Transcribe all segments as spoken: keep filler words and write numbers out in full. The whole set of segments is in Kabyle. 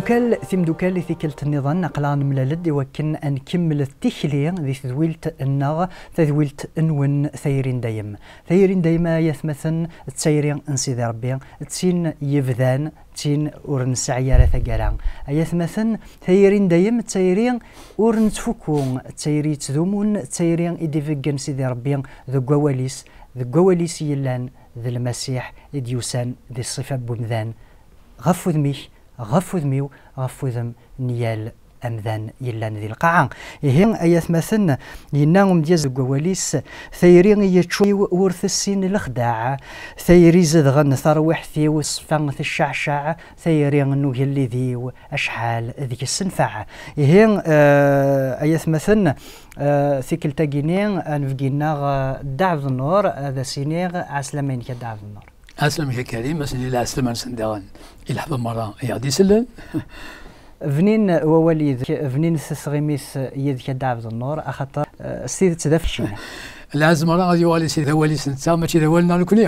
Kal timdukal i tikkelt nniḍen aql-aɣ nemlal-d i wakken ad nkemmel tikli di tedwilt-nneɣ, tadwilt-nwen Tayri n dayem. Tayri n dayem ay atmaten d tayri n Sidi Ṛebbi, d tin yebdan, d tin ur nesɛi ara taggara. Ay atmaten, tayri n dayem d tayri ur nettfukku, d tayri yettdumun, d tayri i d-ibeggen Sidi Ṛebbi deg wawal-is, deg wawal-is i yellan d Lmasiḥ i d-yusan di ṣṣifa n wemdan, ɣef wudem-ik, ɣef wudem-iw, ɣef wudem n yal amdan yellan di lqaɛa. Ihi, ay atmaten, yenna umedyaz deg wawal-is: "Tayri i yeččur ur tessin lexdaɛ, tayri zedɣen tarwiḥt-iw, ṣṣfa tecceɛceɛ, tayri n ugellid-iw acḥal deg-s nnfeɛ." Ihi, eh, ay atmaten, eh, tikkelt-agi-nni, anebgi-nneɣ, eh, Dda Ɛebdennur, ad as-iniɣ ɛeslama-inek a Dda Ɛebdennur. Ɛeslama-k a Karim, ad sen-yili ɛeslama-nsen daɣen i leḥbab merra i aɣ-d-isellen. Bnin wawal yid-k, bnin tesɣimit yid-k a Dda Ɛebdennur, axaṭer, eh, s tidet d afecci. Lɛezm ara ad yuɣal issi d awal-is netta, mačči d awal-nneɣ nekkni.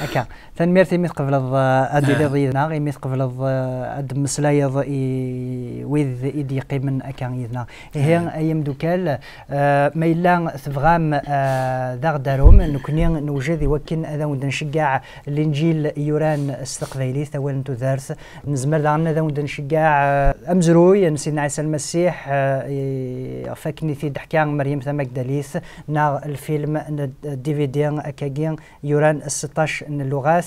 Akka. Tanemmirt imi tqebleḍ, eh, ad tiliḍ yid-neɣ, imi tqebleḍ, eh, ad d-temmeslayeḍ i wid i d-yeqqimen akka yid-neɣ. Ihi, ay imeddukal, eh, ma yella tebɣam, eh, d aɣ-d-arum, nekkni newjed i wakken ad awen-d-nceggeɛ Linǧil yuran s teqbaylit, awal n tudert. Nezmer daɣen ad awen-d-nceggeɛ, eh, amezruy n Sidna Ɛisa Lmasiḥ, eh, i, ɣef wakken i t-id-teḥka Meryem Tamagdalit, neɣ lfilm n D V D akkagi yuran s seṭṭac n lluɣat.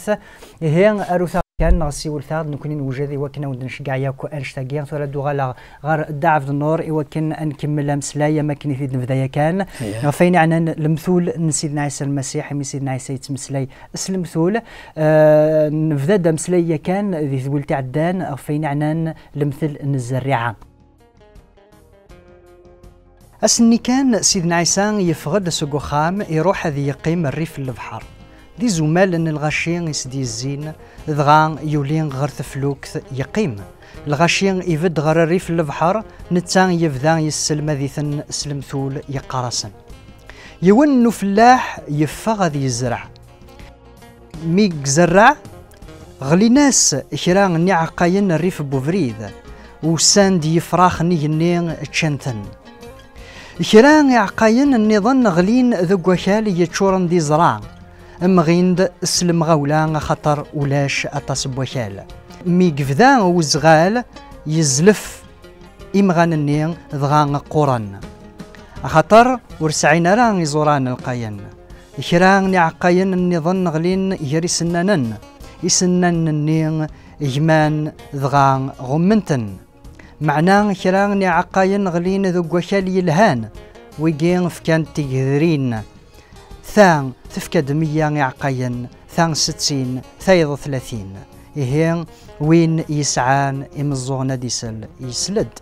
Ihi, arut-aɣ kan neɣ siwlet-aɣ-d, nekkni newjed i wakken ad wen-d-nceggeɛ yakk annect-agi. Tura ad uɣaleɣ ɣer Dda Ɛebdennur i wakken ad nkemmel ameslay am akken i t-id-nebda yakan. Ɣef wayen iɛnan lemtul n Sidna Ɛisa Lmasiḥ, imi Sidna Ɛisa yettmeslay s lemtul. Eh, nebda-d ameslay yakan di tedwilt iɛeddan ɣef wayen iɛnan lemtel n zzerriɛa. Ass-nni kan, Sidna Ɛisa yeffeɣ-d seg uxxam, iruḥ ad yeqqim rrif n lebḥer. D izumal n lɣaci i s-d-yezzin, dɣa yuli ɣer teflukt, yeqqim. Lɣaci ibedd ɣer rrif n lebḥer, netta yebda yesselmad-iten s lemtul, yeqqar-asen. Yiwen n ufellaḥ yeffeɣ ad yezreɛ. Mi izerreɛ, ɣlin-as kra n iɛeqqayen rrif n ubrid, usan-d yifrax n igenni, ččan-ten. Kra iɛeqqayen nniḍen ɣlin deg wakal yeččuren d iẓra, mɣin-d s lemɣawla axaṭer ulac aṭas n wakal. Mi yebda uzɣal, yezlef imɣan-nni dɣa qquren, axaṭer ur sɛin ara iẓuran lqayen. Kra n iɛeqqayen nniḍen ɣlin gar isennanen, isennanen-nni gman dɣa ɣummen-ten. Meɛna kra n iɛeqqayen ɣlin deg wakal yelhan, wigi fkan-d tigedrin. Ta tefka-d meyya iɛeqqayen, ta settin, tayeḍ tlatin. Ihi, win yesɛan imeẓẓuɣen ad isel, yesl-d.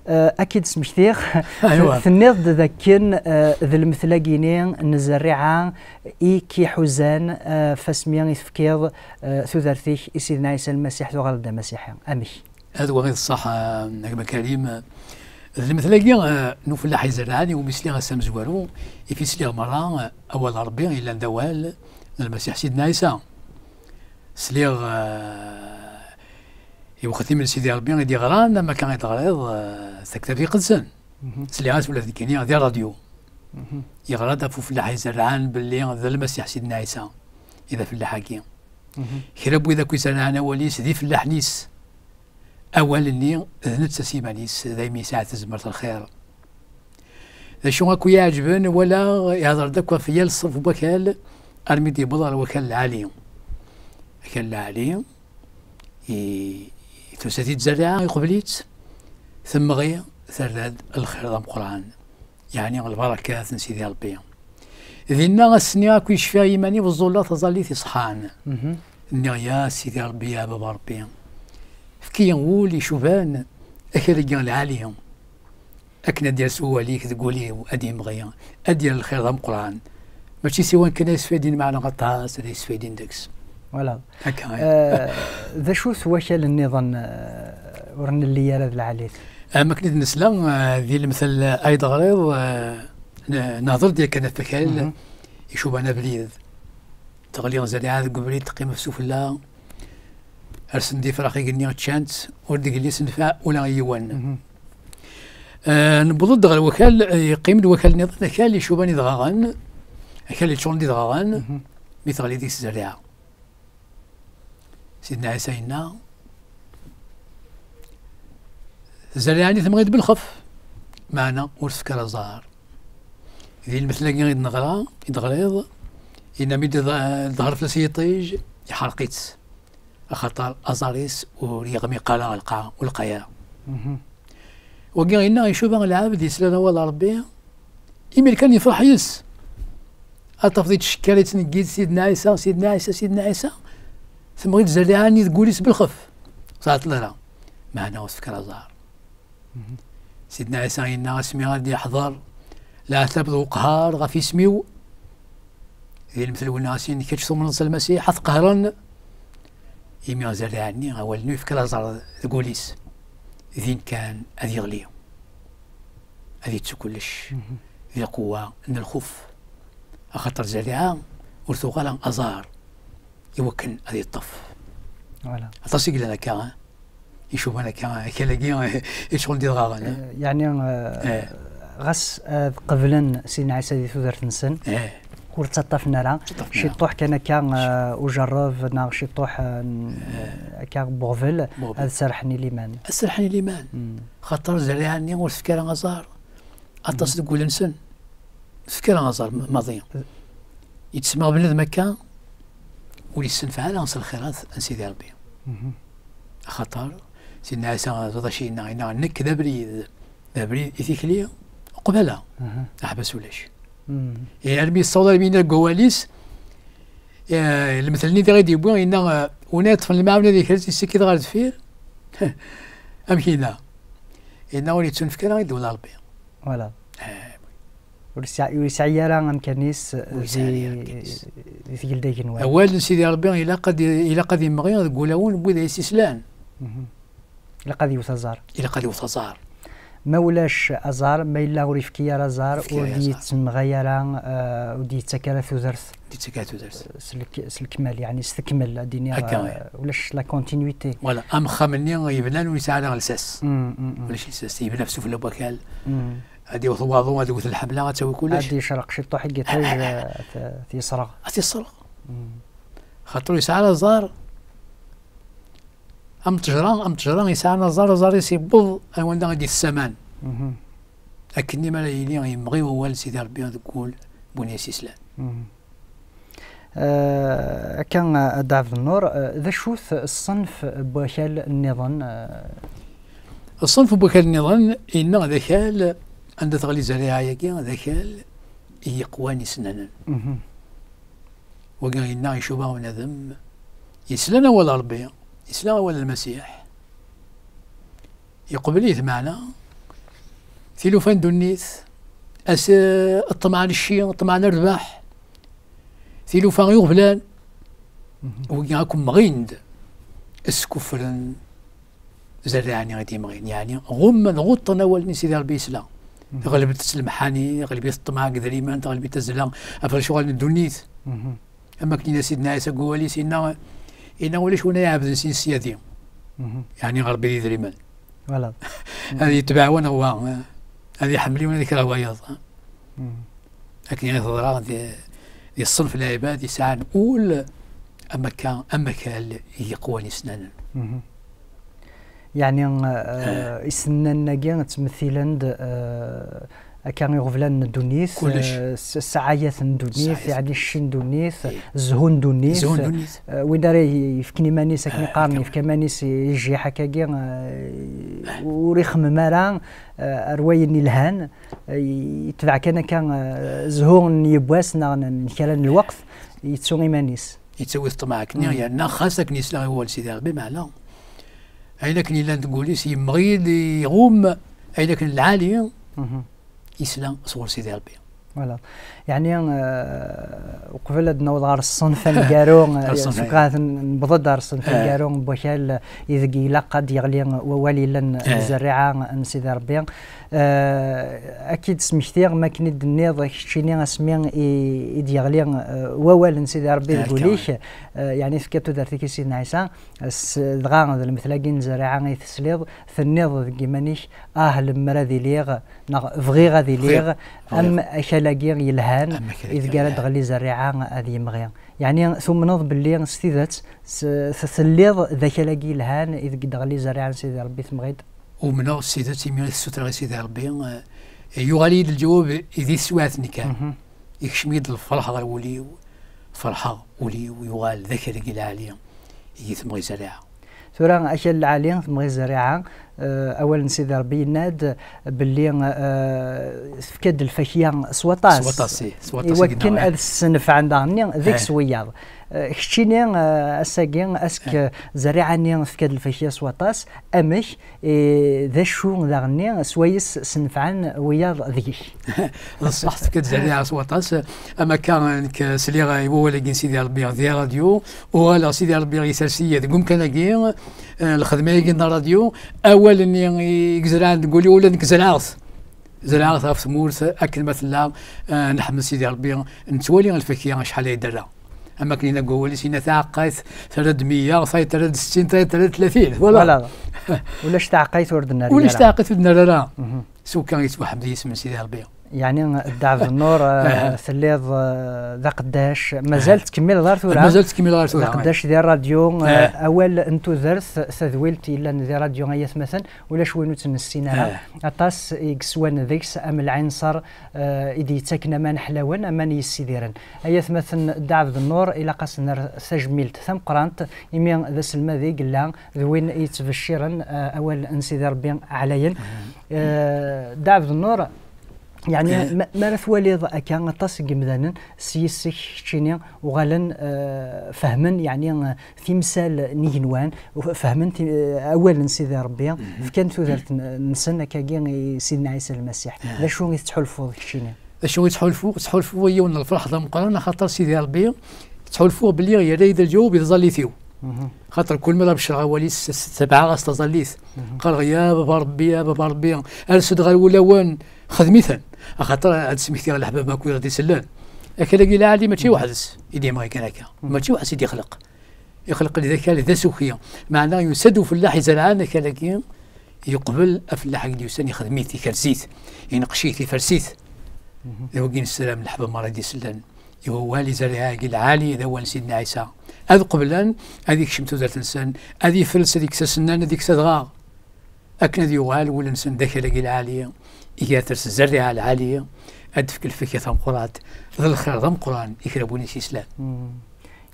Eh, ad k-id-smektiɣ. Aywa. Tenniḍ-d dakken, eh, d lemtel-agi-ni n zzerriɛa i k-iḥuzan, eh, f asmi i tefkiḍ, eh, tudert-ik i Sidna Ɛisa Lmasiḥ, tuɣaleḍ d amasiḥi. Amek? Ad waɣ i d ṣṣeḥ, a gma Karim. D lemtel-agi, eh, n ufellaḥ izerrɛen, iwumi sliɣ ass amezwaru, ifi sliɣ merra, eh, awal n Ṛebbi yellan d awal n Lmasiḥ Sidna Ɛisa. Sliɣ, eh, i uxeddim n Sidi Ṛebbi i d-yeɣran, am akka i d-teɣriḍ, eh, taktabt iqedsen. Sliɣ-as ula d nekkini di ṛṛadyu. Yeɣra-d ɣef ufellaḥ izerrɛen belli d Lmasiḥ Sidna Ɛisa i d afellaḥ-agi. Kra n wid akk izerrɛen awal-is d ifellaḥen-is. Awal-nni d netta s yiman-is, daymi yesɛa tazmert n lxir. D acu akk i yi-iɛeǧben, wala ihder-d akk ɣef yal ṣṣenf n wakal, armi d-yewweḍ ɣer wakal lɛali. Akal lɛali, i, i tusa-t-id zzerriɛa, iqbel-itt, temɣi, terra-d lxir d ameqqran. Yeɛni lbarakat n Sidi Ṛebbi. Dinna ass-nni akk yecfiɣ iman-iw ẓẓulleɣ taẓallit iṣeḥḥan. Nniɣ: "Ya Sidi Ṛebbi, ya Baba Ṛebbi, efk-iyi ul icuban akal-agi lɛali, akken ad d-yers wawal-ik deg wul-iw, ad d-yemɣi, ad d-yerr lxir d ameqqran." Mačči siwan kan ay yesfaydin, meɛna aṭas ay yesfaydin deg-s. Voilà. Akka, eh. Eh, d acu-t wakal nniḍen, eh, ur nelli ara d lɛali-t? Am akken i d-nesla, eh, di lemtel ay d-teɣriḍ, eh, ne-, nehḍer-d yakan ɣef wakal icuban abrid. Teɣli zzerriɛa deg ubrid, teqqim ɣef sufella, Rsen-d ifrax igenni, ččan-t, ur d-yelli s nnfeɛ ula i yiwen. Eh, newweḍ-d ɣer wakal, eh, yeqqim-d wakal nniḍen, akal icuban idɣaɣen, akal yeččuren d idɣaɣen, mi teɣli deg-s zzerriɛa. Sidna Ɛisa yenna, zzerriɛa-nni temɣi-d belxef, meɛna ur tefka ara aẓar. Di lmetl-agi i d-neɣra, i d-ɣriḍ, yenna mi d-iḍ-, iḍher fell-as yiṭij, iḥreq-itt. Axaṭer aẓar-is ur yeɣmiq ara ɣer lqaɛa, ur lqay ara. Wagi yenna icuba lɛebd yeslan awal n Ṛebbi, imir kan yefreḥ yis. Ad tafeḍ ittcekkar, ittneggi-d Sidna Ɛisa, Sidna Ɛisa, Sidna Ɛisa. Temɣi-d zzerriɛa-nni deg wul-is belxef. Ur tɛeṭṭel ara. Meɛna ur tefka ara aẓar. Sidna Ɛisa yenna asmi ad d-yeḥḍer leɛtab d uqehhar ɣef yisem-iw, di lemtel winna asin kečč tumneḍ s Lmasiḥ, ad t-qehren, imi zzerriɛa-nni, awal-nni yefka laẓar deg wul-is, din kan ad yeɣli, ad yettu kullec di lqewwa n lxuf, axaṭer zzerriɛa ur tuɣ ara aẓar i wakken ad yeṭṭef. Voilà. Aṭas i yellan akka, eh? Icuban akka, akal-agi, eh, i ccɣel d idɣaɣen, eh? Eh, yeɛni, eh, ɣas ad qeblen Sidna Ɛisa di tudert-nsen, ur ttaṭṭafen ara. Ttaṭṭafen ara. Ciṭuḥ kan akka, eh, ujerreb neɣ ciṭuḥ, eh, n-, akka n uɣbel, ad serrḥen i liman. Ad serrḥen i liman. Xaṭer zzerriɛa-nni ur tefki ara aẓar. Aṭas deg wul-nsen. Tefka aẓar m-, maḍi. Yettsemma bnadem akka, ur yessenfeɛ ara s lxirat n Sidi Ṛebbi. Axaṭer Sidna Ɛisa, ẓriḍ acu yenna? Yenna, nekk d abrid, d abrid i tikli, qbala, aḥbas ulac. Eh, armi yessaweḍ armi yenna deg wawal-is, eh, lemtel-nni diɣ i d-yewwi, yenna, eh, win yeṭṭfen lemɛawna di kra yessikid ɣer deffir. Amek yenna? Yenna, ur yettunefk ara i ddewla Ṛebbi. Voilà. Eh, ur yesɛi, ur yesɛi ara amkan-is di, di tgelda igenwan. Awal n Sidi Ṛebbi ilaq ad, ilaq ad imɣi deg wulawen n wid ay s-islan. Ilaq ad yewwet aẓar. Ilaq ad yewwet aẓar. Ma ulac aẓar, ma yella ur yefki ara aẓar, ur d-yettemɣay ara, eh, ur d-yettak ara tudert. D-yettak ara tudert. S lek-, s lekmal, yeɛni s tekmel, ad d-iniɣ, eh, ulac la continuité. Voilà, amexxam-nni yebnan ur yesɛi ara lsas. Ulac lsas, yebna ɣef sufella n wakal. Ad yewwet waḍu, ad yewwet lḥemla, ad tawi kullec. Ad yecreq ciṭuḥ i yiṭij, eh, ad t-, ad t-yesreɣ. Ad t-yesreɣ. Xaṭer ur yesɛi ara aẓar. Am ttejra, am ttejra yesɛan aẓar, aẓar-is yewweḍ ar wanda i d-itess aman. Akken mi ara yili yemɣi wawal n Sidi Ṛebbi deg wul n win i s-islan. Eh, akka, eh, a Dda Ɛebdennur, eh, d acu-t ṣṣenf n wakal nniḍen, eh? Ṣṣenf n wakal nniḍen, yenna d akal, anda teɣli zzerriɛa-agi, d akal i yeqwan isennanen. Wagi yenna icuba bnadem, yeslan awal n Ṛebbi, yesla awal n Lmasiḥ, yeqbel-it, meɛna tilufa n ddunit, as-, ṭṭmeɛ n cci, ṭṭmeɛ n rrbeḥ, tilufa iɣeblan, wigi akk mɣin-d skuffren zzerriɛa-nni i d-yemɣin, yeɛni ɣummen, ɣuṭṭen awal-nni Sidi Ṛebbi yesla. Ɣelbet-tt lemḥani, ɣelbet ṭṭmeɛ deg idrimen, ɣelbet tazzla ɣef lecɣal n ddunit. Am akken yenna Sidna Ɛisa deg wawal-is, yenna, yenna ulac win ara iɛebden sin ssyadi. Yeɛni Ṛebbi d idrimen. Voilà. Ad yetbeɛ wa neɣ wa, ad iḥemmel yiwen ad ikreh wayeḍ. Akken i teḍra di, di ṣṣenf n lɛibad yesɛan ul am akka, am akal i yeqwan isennanen. Yeɛni, eh, isennanen-agi ttmethilen-d, eh, akka iɣeblan n ddunit, eh, s-, ssaɛayat n ddunit, yeɛni cci n ddunit, zzhu n ddunit. Eh, win ara y-, yefken iman-is, akken iqqaren, yefka iman-is i jjiḥ akkagi, eh, ur ixemmem ara, eh, ar wayen ilhan, eh, yetbeɛ kan akka, eh, zzhu n yiwwas neɣ n, n kra n lweqt, yettu iman-is. Yettawi ṭṭmeɛ akken, yerna xas akken yesla i wawal Sidi Ṛebbi, meɛna ayen akken yellan deg wul-is yemɣi-d, iɣumm ayen akken lɛali, yesla sɣur Sidi Ṛebbi. Voilà. Yeɛni, eh, uqbel ad naweḍ ɣer ṣṣenf aneggaru, eh, ṣṣenf, sukkaɣ ad n-, newweḍ-d ɣer ṣṣenf aneggaru n wakal ideg ilaq ad d-yeɣli wawal yellan di zzerriɛa n Sidi Ṛebbi. Eh, ad k-id-smektiɣ, mi akken i d-tenniḍ keččini asmi i, i d-yeɣli, eh, wawal n Sidi Ṛebbi deg wul-ik, eh, yeɛni tefkiḍ tudert-ik i Sidna Ɛisa, s-, dɣa d lmetla-agi n zzerriɛa i tesliḍ, tenniḍ deg yiman-ik, ah, lemmer ad iliɣ, neɣ bɣiɣ ad iliɣ am akal-agi yelhan, ideg ara d-teɣli zzerriɛa ad yemɣi. Yeɛni tumneḍ belli s tidet s-, s-, telliḍ d akal-agi yelhan ideg d-teɣli zzerriɛa n Sidi Ṛebbi temɣi-d? Umneɣ s tidet, imi i t-ssutreɣ i Sidi Ṛebbi, eh, yuɣal-iyi-d lǧawab i di teswiɛt-nni kan. Ikcem-iyi-d lferḥ ɣer wul-iw, ferḥeɣ, ul-iw yuɣal d akal-agi lɛali i temɣi zzerriɛa. Tura akal lɛali temɣi zzerriɛa, eh, awal n Sidi Ṛebbi yenna-d belli, eh, tefka-d lfakya s waṭas. S waṭas, ih, s waṭas i wakken ad ssenfɛen daɣen-nni deg-s wiyaḍ. Eh, keččini, eh, ass-agi, ask zzerriɛa-nni tefka-d lfakya s waṭas, amek, eh, d acu daɣen-nni swayes senfɛen wiyaḍ deg-k? D ṣṣeḥ, tefka-d zzerriɛa s waṭas. Am akka, nekk sliɣ i wawal-agi n Sidi Ṛebbi di ṛṛadyu, uɣaleɣ Sidi Ṛebbi isers-iyi deg umkan-agi, eh, lxedma-agi n ṛṛadyu, awal-nni i izerɛen deg wul-iw, ula d nekk zerɛeɣ-t. Zerɛeɣ-t ɣef tmurt akken ma tella, eh, nḥemmed Sidi Ṛebbi, nettwali lfakya acḥal ay d-terra. Am akken yenna deg wawal-is, yenna taɛeqqayt terra-d meyya, tayeḍ terra-d settin, tayeḍ terra-d tlatin. Voilà. Voilà. Ulac taɛeqqayt ur d-nerri ara. Ulac taɛeqqayt ur d-nerri ara. S wakka yettwaḥmed yisem n Sidi Ṛebbi. Yeɛni, Dda Ɛebdennur, eh, telliḍ, eh, d aqeddac. Mazal tettkemmileḍ ar tura? Mazal tettkemmileḍ ar tura, d aqeddac di ṛṛadyu, eh, awal n tudert, tadwilt yellan di ṛṛadyu ay atmaten, ulac win ur tt-nessin ara. Aṭas i yeswan deg-s am lɛinṣer, eh, i d-yettaken aman ḥlawen, aman yessidiren. Ay atmaten, Dda Ɛebdennur, ilaq ad s-nerr tajmilt tameqqrant, imi d aselmad i yella, d win yettbecciren, eh, awal n Sidi Ṛebbi ɛlayen. Eh, Dda Ɛebdennur, yeɛni, ma, mi ara twaliḍ akka aṭas n yemdanen s yis-k keččini uɣalen, eh, fehmen, yeɛni, eh, timsal n yigenwan, u-, fehmen ti-, eh, awal n Sidi Ṛebbi, fkan tudert n-, nsen akkagi i Sidna Ɛisa Lmasiḥ. D acu i tettḥulfuḍ keččini? D acu i ttḥulfuɣ? Ttḥulfuɣ yiwen n lferḥ d ameqqran, axaṭer Sidi Ṛebbi, ttḥulfuɣ belli yerra-yi-d lǧawab i tẓallit-iw. Xaṭer kul mi ara beccreɣ awal-is, s-, s-, tebɛeɣ-as taẓallit. Qqareɣ: "Ya Baba Ṛebbi, ya Baba Ṛebbi, ers-d ɣer wulawen, xdem-iten." Axaṭer ad smektiɣ leḥbab akk wiyaḍ i d-isellen. Akal-agi lɛali mačči weḥd-s i d-yemɣi kan akka. Mačči weḥd-s i d-ixleq. Ixleq-d akal d asuki. Meɛna yusa-d ufellaḥ izerɛen akal-agi, yeqbel afellaḥ i d-yusan, ixdem-it, ikerz-it, ineqqec-it, ifers-it. D wagi nessaram leḥbab merra i d-isellen i wawal izerriɛa-agi lɛali, d awal n Sidna Ɛisa. Ad qeblen, ad ikcem tudert-nsen, ad ifels, ad ikkes asennan, ad ikkes adɣaɣ. Akken ad yuɣal wul-nsen d akal-agi lɛali, iger ters zzerriɛa lɛali, ad d-tefk lfakya tameqqrant, d lxir d ameqqran i kra n win i s-yeslan.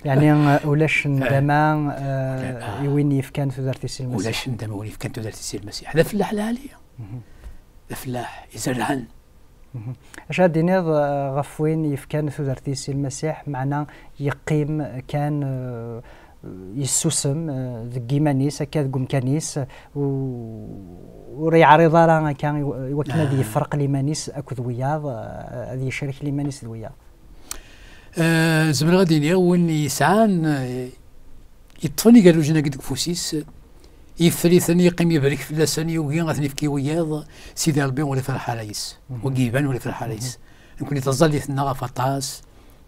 Yeɛni, eh, ulac nndama, eh, i win yefkan tudert-is i Lmasiḥ. Ulac nndama i win yefkan tudert-is i Lmasiḥ. D afellaḥ lɛali. D afellaḥ izerrɛen. Acu ad d-tiniḍ, eh, ɣef win yefkan tudert-is i Lmasiḥ, meɛna yeqqim kan, eh, yessusem, eh, deg yiman-is, akka deg umkan-is, u-, ur yeɛriḍ ara akka i w-, i wakken ad yefreq liman-is akked wiyaḍ, eh, ad yecrek liman-is d wiyaḍ? Eh, zemreɣ ad iniɣ win yesɛan, eh, yeṭṭfen igerrujen-agi deg ufus-is, yeffer-iten, yeqqim yebrik fell-asen, yugi ad ten-yefk i wiyaḍ, Sidi Ṛebbi ur ifreḥ ara yis. Wagi iban ur ifreḥ ara yis. Nekni taẓallit-nneɣ ɣef aṭas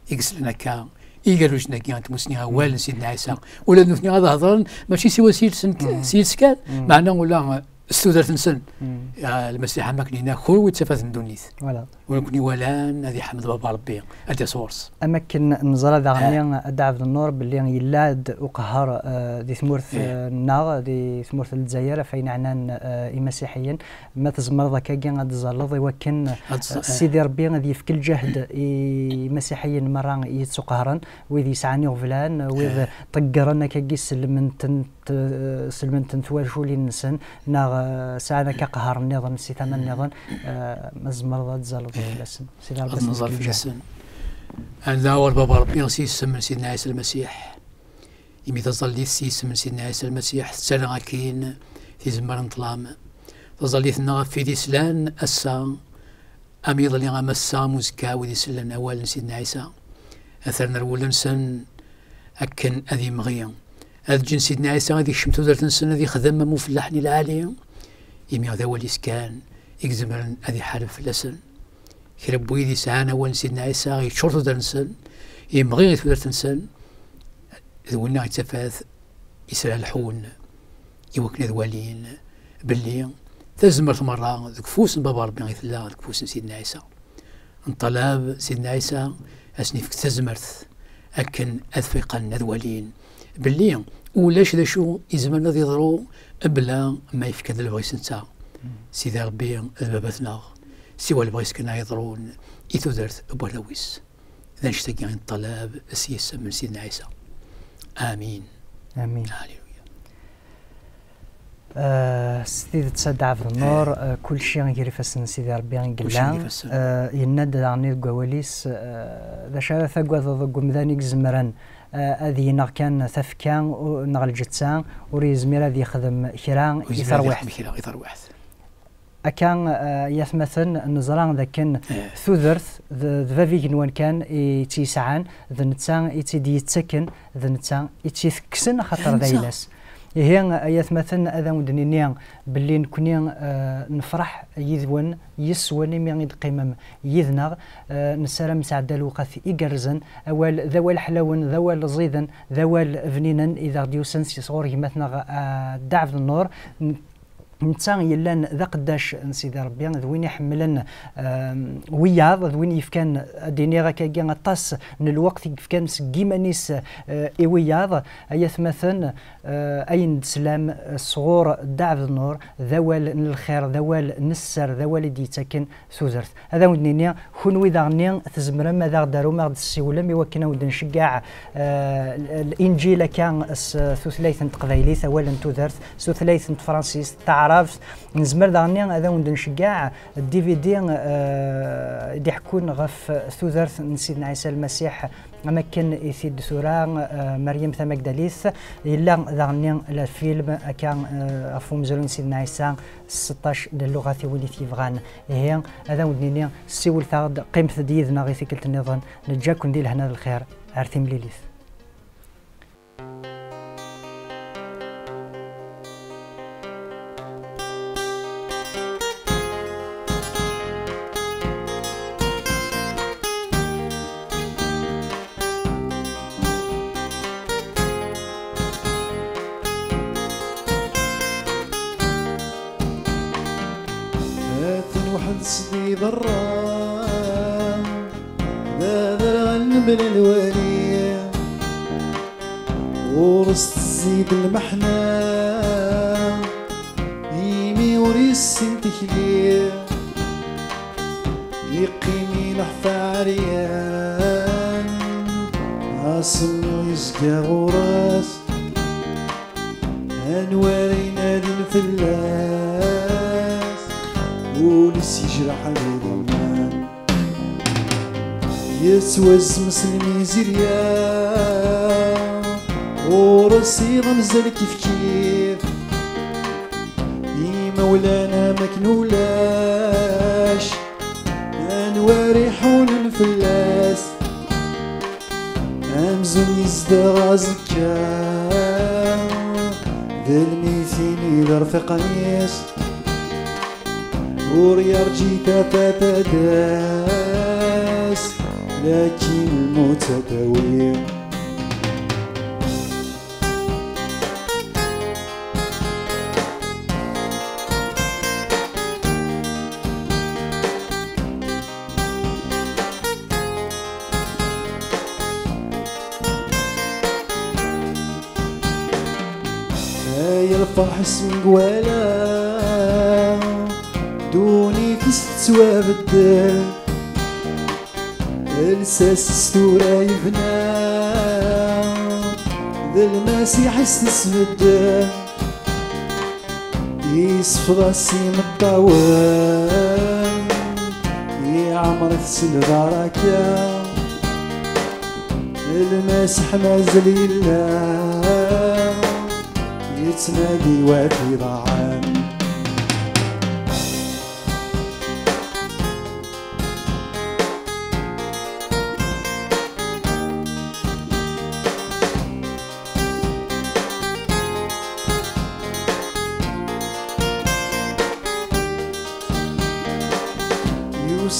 i yeslan akka igerrujen-agi n tmusni, awal n Sidna Ɛisa. Ula d nutni ad hedṛen, mačči siwa s yiles-nk-, s yiles kan, meɛna ula s tudert-nsen. Ya, Lmasiḥ, am akken yenna, kunwi d tafat n ddunit. Voilà. Win ken-iwalan ad iḥmed Baba Ṛebbi, ad d-yas ɣur-s. Am akken neẓra daɣen, a Dda Ɛebdennur, belli yella-d uqehher, eh, di tmurt, eh, nneɣ, di tmurt n Lezzayer, ɣef ayen ɛnan, eh, imasiḥiyen. Ma tzemreḍ akkagi ad d-tẓalleḍ i wakken, eh, Sidi Ṛebbi ad yefk lǧehd i imasiḥiyen merra yettuqehren, wid yesɛan iɣeblan, wid ṭeggren akkagi, sellmen-ten t-, sellmen-ten twaculin-nsen, neɣ, eh, sɛan akka aqehher nniḍen si tama nniḍen, eh, ma tzemreḍ ad d-tẓalleḍ fell-asen. Sidi Ṛebbi ad nẓal fell-asen. Ad nɛawed Baba Ṛebbi s yisem n Sidna Ɛisa Lmasiḥ, imi taẓallit s yisem n Sidna Ɛisa Lmasiḥ tettarra akkin tizemmar n ṭṭlam. Taẓallit-nneɣ ɣef wid yeslan ass-a, Am iḍelli, am ass-a, am uzekka, wid isellen awal n Sidna Ɛisa, ad terr rwel-nsen akken ad imɣi. Ad ǧǧen Sidna Ɛisa ad ikcem tudert-nsen, ad ixdem am ufellaḥ-nni lɛali, imi d awal-is kan i izemren ad iḥareb fell-asen. Kra n wid yesɛan awal n Sidna Ɛisa yeččur tudert-nsen, imɣi i tudert-nsen, d winna i d tafat yesraḥun i wakken ad walin belli tazmert merra deg ufus n Baba Ṛebbi i tella, deg ufus n Sidna Ɛisa. Nṭalab Sidna Ɛisa ad sen-ifk tazmert akken ad fiqen, ad walin belli ulac d acu izemren ad yeḍru mebla ma yefka-d lebɣi-s netta. Sidi Ṛebbi d baba-tneɣ, siwa lebɣi-s kan ay yeḍrun i tudert n warraw-is. D annect-agi i neṭṭalab s yisem n Sidna Ɛisa. Amin. Amin. Haleluya. Ah, s tidet, a Dda Ɛebdennur, ah, kulci gar ifassen n Sidi Ṛebbi i yella. Ah, yenna-d daɣen deg wawal-is, ah, d acu ara tagadeḍ deg umdan i izemren, ah, ad ineɣ kan tafekka u-, neɣ lǧetta, ur yezmir ad yexdem kra i terwiḥt. Akka, eh, yatmaten, neẓra dakken tudert d, d bab igenwan kan i tt-yesɛan, d netta i tt-id-yettaken, d netta i tt-itekksen, axaṭer d ayla-s. Ihi, ay atmaten, ad awen-d-nini belli nekni, eh, nefreḥ yid-wen, yes-wen, imi i d-teqqimem yid-neɣ. Eh, nessaram nesɛedda lewqat igerrzen. Awal d awal ḥlawen, d awal ẓiden, d awal bninen i d aɣ-d-yusen si sɣur gma-tneɣ, eh, Dda Ɛebdennur. N-, netta yellan d aqeddac n Sidi Ṛebbi, d win iḥemmlen, ehm, wiyaḍ, d win yefkan, ad d-iniɣ akkagi, aṭas n lweqt i yefkan seg yiman-is, eh, i wiyaḍ. Ay atmaten, eh, ayen d-teslam, eh, sɣur Dda Ɛebdennur, d awal n lxir, d awal n sser, d awal i d-yettaken tudert. Ad awen-d-nini, kunwi daɣenni tzemrem ad aɣ-d-arum, ad aɣ-d-tessiwlem i wakken ad awen-d-nceggeɛ, eh, l-, Linǧil akka s tutlayt n teqbaylit, awal n tudert, s tutlayt n tefransist, taɛrabt. Nezmer daɣenni ad awen-d-nceggeɛ D V D, eh, i d-iḥekkun ɣef tudert n Sidna Ɛisa Lmasiḥ, am akken i t-id-tura, eh, Meryem Tamagdalit. Yella daɣenni lfilm akka, eh, ɣef umezruy n Sidna Ɛisa, seṭṭac n lluɣat i win i t-yebɣan. Ihi, ad awen-d-nini, ssiwlet-aɣ-d, qqimet-d yid-neɣ i tikkelt nniḍen, neǧǧa-ken di lehna d lxir, ar timlilit. Atan weḥd-s di berra, d aderɣal mebla lwali, ɣur-s tezzid lmeḥna, imi ur yessin tikli. Yeqqim ileḥfa ɛeryan, asemmiḍ yezga ɣur-s. Anwa ara inadin fell-as, ul-is yejreḥ am iḍemman. Yettwazzem s lmizirya, ɣur-s iḍ amzal kifkif. Imawlan am akken ulac, anwa ara iḥunen fell-as? Amzun yezdeɣ azekka, d lmitin i d rfiqan-is. Ur yerǧi tafat ad d-tas, lakin lmut ad d-tawi. Ay lferḥ asmi gwala, ddunit-is tettwabeddel. Lsas-is tura yebna, d Lmasiḥ-is tesbeddel. Yesfeḍ-as imeṭṭawen, iɛemmer-it s lbaraka. Lmasiḥ mazal yella, yettnadi wat iḍaɛen.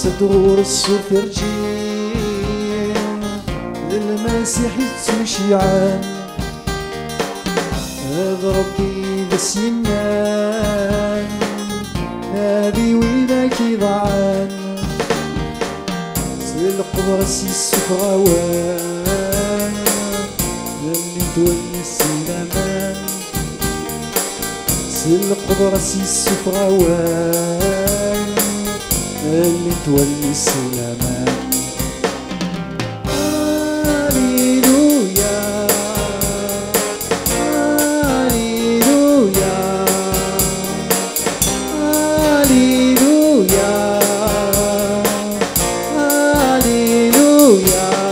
Ɣur-s ur terǧi, d Lmasiḥ yettuceyɛen, d Ṛebbi i d as-yennan, nadi widak iḍaɛen, s lqedra-s yessufeɣ awal, allen n wallen-is si laman. S lqedra-s yessufeɣ awal, allen n wallen-is si laman. Alléluia, Alléluia, Alléluia, Alléluia.